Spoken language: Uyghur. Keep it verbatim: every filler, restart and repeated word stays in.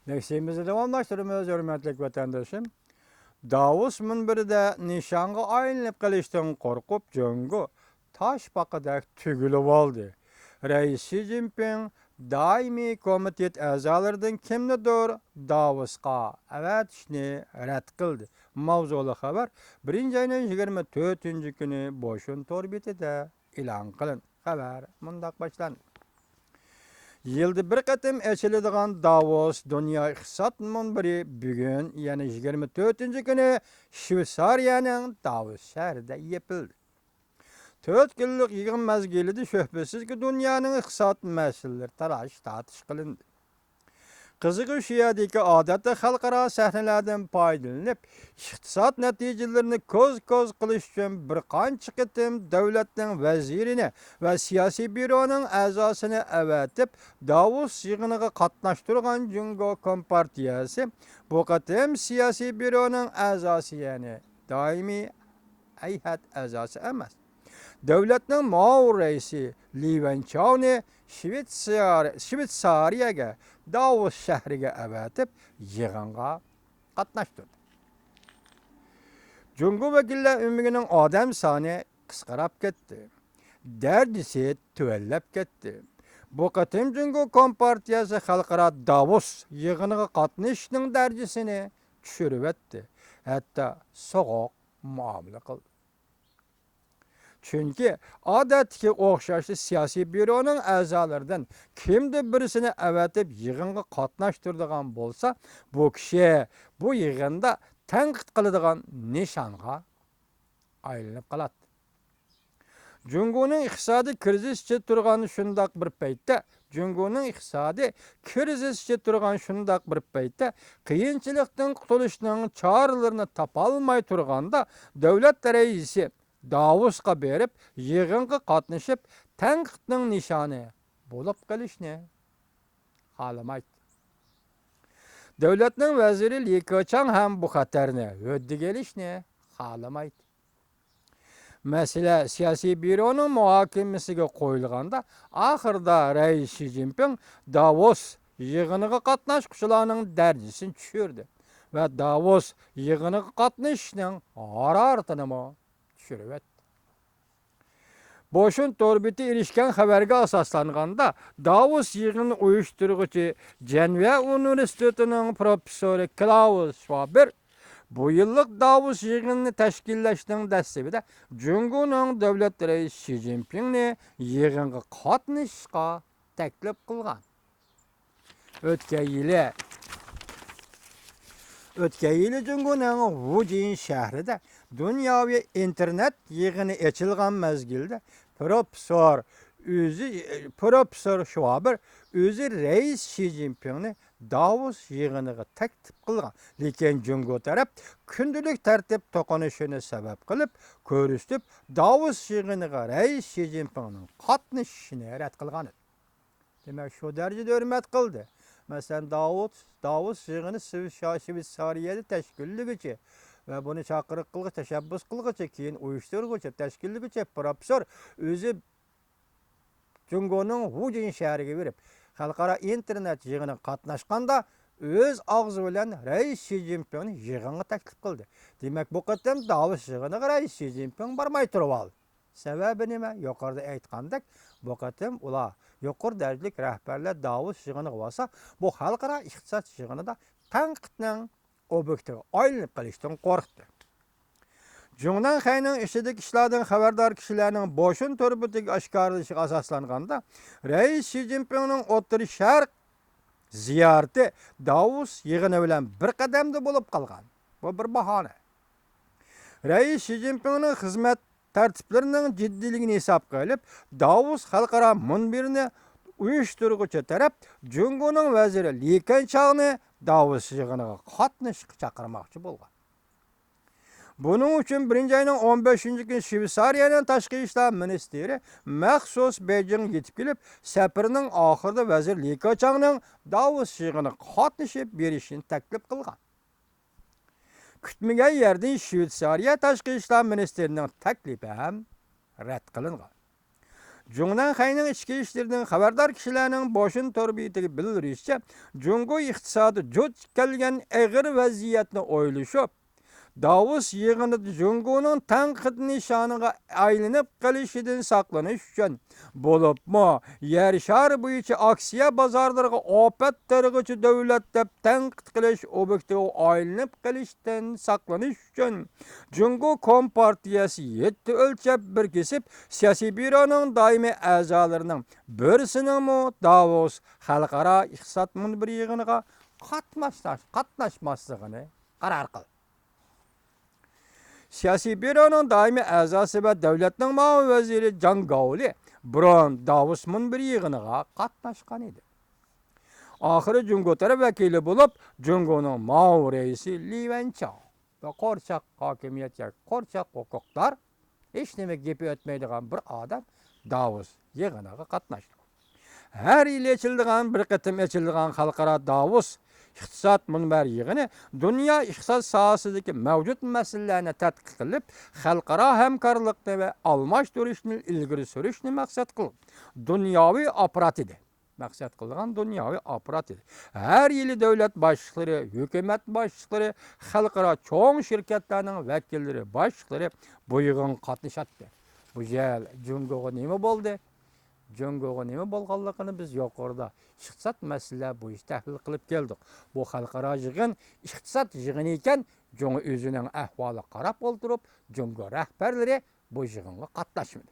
لېكسىيىمىزنى داۋاملاشتۇرىمىز، ھۆرمەتلىك ۋەتەندىشىم. داۋوس مۇنبىرىدە نىشانغا ئايلىنىپ قېلىشتىن قورقۇپ، جۇڭگو تاشپاقىدەك تۈگۈلۈۋالدى. رەئىس شى جىنپىڭ دائىمىي كومىتېت ئەزالىرىدىن كىمنىدۇر داۋوسقا ئەۋەتىشنى رەت قىلدى. ماۋزۇلۇق خەۋەر، بىرىنچى ئاينىڭ يىگىرمە تۆتىنچى كۈنى بوشۈن تور بېتىدە ئېلان قىلىندى. خەۋەر مۇنداق باشلاندى. يىلدا بىر قېتىم ئېچىلىدىغان داۋوس دۇنيا ئىقتىساد مۇنبىرى بۈگۈن، يەنى يىگىرمە تۆتىنچى كۈنى شۋېتسارىيەنىڭ داۋوس شەھىرىدە يېپىلدى. تۆت كۈنلۈك يىغىن مەزگىلىدە شۈبھىسىزكى دۇنيانىڭ ئىقتىساد مەسىلىلىرى تالاش-تارتىش قىلىندى. قىزىقى شۇ يەردىكى ئادەتتە خەلقئارا سەھنىلەردىن پايدىلىنىپ، ئىقتىساد نەتىجىلىرىنى كوز-كوز قىلىش ئۈچۈن بىر قانچە قېتىم دۆلەتنىڭ ۋەزىرىنى ۋە سىياسىي بيۇرونىڭ ئەزاسىنى ئەۋەتىپ، داۋوس يىغىنىغا قاتناشتۇرغان جۇڭگو كومپارتىيەسى بۇ قېتىم سىياسىي بيۇرونىڭ ئەزاسى، يەنى دائىمىي ھەيئەت ئەزاسى ئەمەس، دۆلەتنىڭ مۇئاۋىن رەئىسى لى ۋەنچاۋنى شۋېتسىيار-، شۋېتسارىيەگە، داۋوس شەھىرىگە ئەۋەتىپ، يىغىنغا قاتناشتۇردى. جۇڭگو ۋەكىللەر ئۆمىكىنىڭ ئادەم سانى قىسقىراپ كەتتى. دەرىجىسى تۆۋەنلەپ كەتتى. بۇ قېتىم جۇڭگو كومپارتىيەسى خەلقئارا داۋوس يىغىنىغا قاتنىشىشنىڭ دەرىجىسىنى چۈشۈرۈۋەتتى. ھەتتا سوغۇق مۇئامىلە قىلدى. چۈنكى ئادەتتىكى ئوخشاشلا سىياسىي بيۇرونىڭ ئەزالىرىدىن كىمدۇر بىرسىنى ئەۋەتىپ يىغىنغا قاتناشتۇرىدىغان بولسا، بۇ كىشى بۇ يىغىندا تەنقىد قىلىدىغان نىشانغا ئايلىنىپ قالاتتى. جۇڭگونىڭ ئىقتىسادى كىرىزىس ئىچىدە تۇرغان شۇنداق بىر پەيتتە، جۇڭگونىڭ ئىقتىسادى كىرىزىس ئىچىدە تۇرغان شۇنداق بىر پەيتتە، قىيىنچىلىقتىن قۇتۇلۇشنىڭ چارىلىرىنى تاپالماي تۇرغاندا، دۆلەت رەئىسى داۋوسقا بېرىپ، يىغىنغا قاتنىشىپ، تەنقىدنىڭ نىشانى بولۇپ قېلىشنى خالىمايتتى. دۆلەتنىڭ ۋەزىرى لى كېچاڭ ھەم بۇ خەتەرنى ھۆددىگە ئېلىشنى خالىمايتتى. مەسىلە سىياسىي بيۇرونىڭ مۇھاكىمىسىگە قويۇلغاندا، ئاخىرىدا رەئىس شى جىنپىڭ داۋوس يىغىنىغا قاتناشقۇچىلارنىڭ دەرىجىسىنى چۈشۈردى ۋە داۋوس يىغىنىغا قاتنىشىشنىڭ ھارارىتىنىمۇ چۈشۈرۈۋەتتى. بوشۈن تور بېتى ئېرىشكەن خەۋەرگە ئاساسلانغاندا، داۋوس يىغىنى ئۇيۇشتۇرغۇچى جەنۋە ئۇنىۋېرسىتېتىنىڭ پروفېسسورى كلاۋس شۋابېر بۇ يىللىق داۋوس يىغىنىنى تەشكىللەشنىڭ دەسلىپىدە جۇڭگونىڭ دۆلەت رەئىسى شى جىنپىڭنى يىغىنغا قاتنىشىشقا تەكلىپ قىلغان. ئۆتكەن يىلى، ئۆتكەن يىلى جۇڭگونىڭ ۋۇجىن شەھىرىدە دۇنياۋى ئىنتېرنېت يىغىنى ئېچىلغان مەزگىلدە پروفېسسور ئۆزى، پروفېسسور شۋابېر ئۆزى رەئىس شى جىنپىڭنى داۋوس يىغىنىغا تەكلىپ قىلغان، لېكىن جۇڭگو تەرەپ كۈندىلىك تەرتىپ توقۇنۇشىنى سەۋەب قىلىپ كۆرسىتىپ، داۋوس يىغىنىغا رەئىس شى جىنپىڭنىڭ قاتنىشىشىنى رەت قىلغان ئىدى. دېمەك، شۇ دەرىجىدە ھۆرمەت قىلدى. مەسىلەن، داۋۇت، داۋۇس يىغىنى شۋېتسارىيەدە تەشكىللىگۈچى ۋە بۇنى چاقىرىق قىلغۇچى، تەشەببۇس قىلغۇچى، كېيىن ئۇيۇشتۇرغۇچى، تەشكىللىگۈچى پروفېسسور ئۆزى جۇڭگونىڭ ۋۇجىن شەھىرىگە بېرىپ، خەلقئارا ئىنتېرنېت يىغىنىغا قاتناشقاندا، ئۆز ئاغزى بىلەن رەئىس شى جىنپىڭنى يىغىنغا تەكلىپ قىلدى. دېمەك، بۇ قېتىم داۋۇس يىغىنىغا رەئىس شى جىنپىڭ بارماي تۇرۇۋالدى. سەۋەبى نېمە؟ يۇقىرىدا ئېيتقاندەك، بۇ قېتىم ئۇلار يۇقىرى دەرىجىلىك رەھبەرلەر داۋوس يىغىنىغا بارسا، بۇ خەلقئارا ئىقتىساد يىغىنىدا تەنقىدنىڭ ئوبيېكتىغا ئايلىنىپ قېلىشتىن قورقتى. جۇڭنەنخەينىڭ ئىچىدىكى ئىشلاردىن خەۋەردار كىشىلەرنىڭ بوشۈن تور بېتىگە ئاشكارىلىشىغا ئاساسلانغاندا، رەئىس شى جىنپىڭنىڭ ئوتتۇرا شەرق زىيارىتى داۋوس يىغىنى بىلەن بىر قەدەمدە بولۇپ قالغان. بۇ بىر باھانە. رەئىس شى جىنپىڭنىڭ خىزمەت تەرتىپلىرىنىڭ جىددىيلىكىنى ھېسابقا ئېلىپ، داۋوس خەلقئارا مۇنبىرىنى ئۇيۇشتۇرغۇچى تەرەپ جۇڭگونىڭ ۋەزىرى لى كېچاڭنى داۋوس يىغىنىغا قاتنىشىشقا چاقىرماقچى بولغان. بۇنىڭ ئۈچۈن بىرىنچى ئاينىڭ ئون بەشىنچى كۈنى شۋېتسارىيەنىڭ تاشقى ئىشلار مىنىستىرى مەخسۇس بېيجىڭغا يېتىپ كېلىپ، سەپىرىنىڭ ئاخىرىدا ۋەزىر لى كېچاڭنىڭ داۋوس يىغىنىغا قاتنىشىپ بېرىشىنى تەكلىپ قىلغان. كۈتمىگەن يەردىن شۋېتسارىيە تاشقى ئىشلار مىنىستىرىنىڭ تەكلىپى ھەم رەت قىلىنغان. جۇڭنەنخەينىڭ ئىچكى ئىشلىرىدىن خەۋەردار كىشىلەرنىڭ بوشۈن تور بېتىگە بىلدۈرۈشىچە، جۇڭگو ئىقتىسادى دۇچ كەلگەن ئېغىر ۋەزىيەتنى ئويلىشىپ، داۋوس يىغىنىدا جۇڭگونىڭ تەنقىد نىشانىغا ئايلىنىپ قېلىشىدىن ساقلىنىش ئۈچۈن، بولۇپمۇ يەر شارى بويىچە ئاكسىيە بازارلىرىغا ئاپەت دەرىجىدە دۆلەت دەپ تەنقىد قىلىش ئوبيېكتىغا ئايلىنىپ قېلىشتىن ساقلىنىش ئۈچۈن، جۇڭگو كومپارتىيەسى يەتتە ئۆلچەپ بىر كېسىپ سىياسىي بيۇرونىڭ دائىمىي ئەزالىرىنىڭ بىرسىنىڭمۇ داۋوس خەلقئارا ئىقتىساد مۇنبىرى يىغىنىغا قاتناش-، قاتناشماسلىقىنى قارار قىلدى. سىياسىي بيۇرونىڭ دائىمىي ئەزاسى ۋە دۆلەتنىڭ مۇئاۋىن ۋەزىرى جاڭ گاۋلى بۇرۇن داۋوس مۇنبىرى يىغىنىغا قاتناشقان ئىدى. ئاخىرى جۇڭگو تەرەپ ۋەكىلى بولۇپ، جۇڭگونىڭ ماۋۇ رەئىسى لى ۋەنچاۋ ۋە قورچاق ھاكىمىيەت ياكى قورچاق ھوقۇقدار، ھېچنېمە گېپى ئۆتمەيدىغان بىر ئادەم داۋوس يىغىنىغا قاتناشتى. ھەر يىلى ئېچىلىدىغان، بىر قېتىم ئېچىلىدىغان خەلقئارا داۋوس ئىقتىساد مۇنبەر يىغىنى دۇنيا ئىقتىساد ساھەسىدىكى مەۋجۇت مەسىلىلەرنى تەتقىق قىلىپ، خەلقئارا ھەمكارلىقنى ۋە ئالماشتۇرۇشنى ئىلگىرى سۈرۈشنى مەقسەت قىلغان دۇنياۋى ئاپپارات ئىدى. مەقسەت قىلغان دۇنياۋى ئاپپارات ئىدى. ھەر يىلى دۆلەت باشلىقلىرى، ھۆكۈمەت باشلىقلىرى، خەلقئارا چوڭ شىركەتلەرنىڭ ۋەكىللىرى، باشلىقلىرى بۇ يىغىنغا قاتنىشاتتى. بۇ يىل جۇڭگوغا نېمە بولدى؟ جۇڭگوغا نېمە بولغانلىقىنى بىز يۇقىرىدا ئىقتىساد مەسىلىلەر بويىچە تەھلىل قىلىپ كەلدۇق. بۇ خەلقئارا يىغىن ئىقتىساد يىغىنى ئىكەن، جۇڭگو ئۆزىنىڭ ئەھۋالىغا قاراپ ئولتۇرۇپ، جۇڭگو رەھبەرلىرى بۇ يىغىنغا قاتناشمىدى.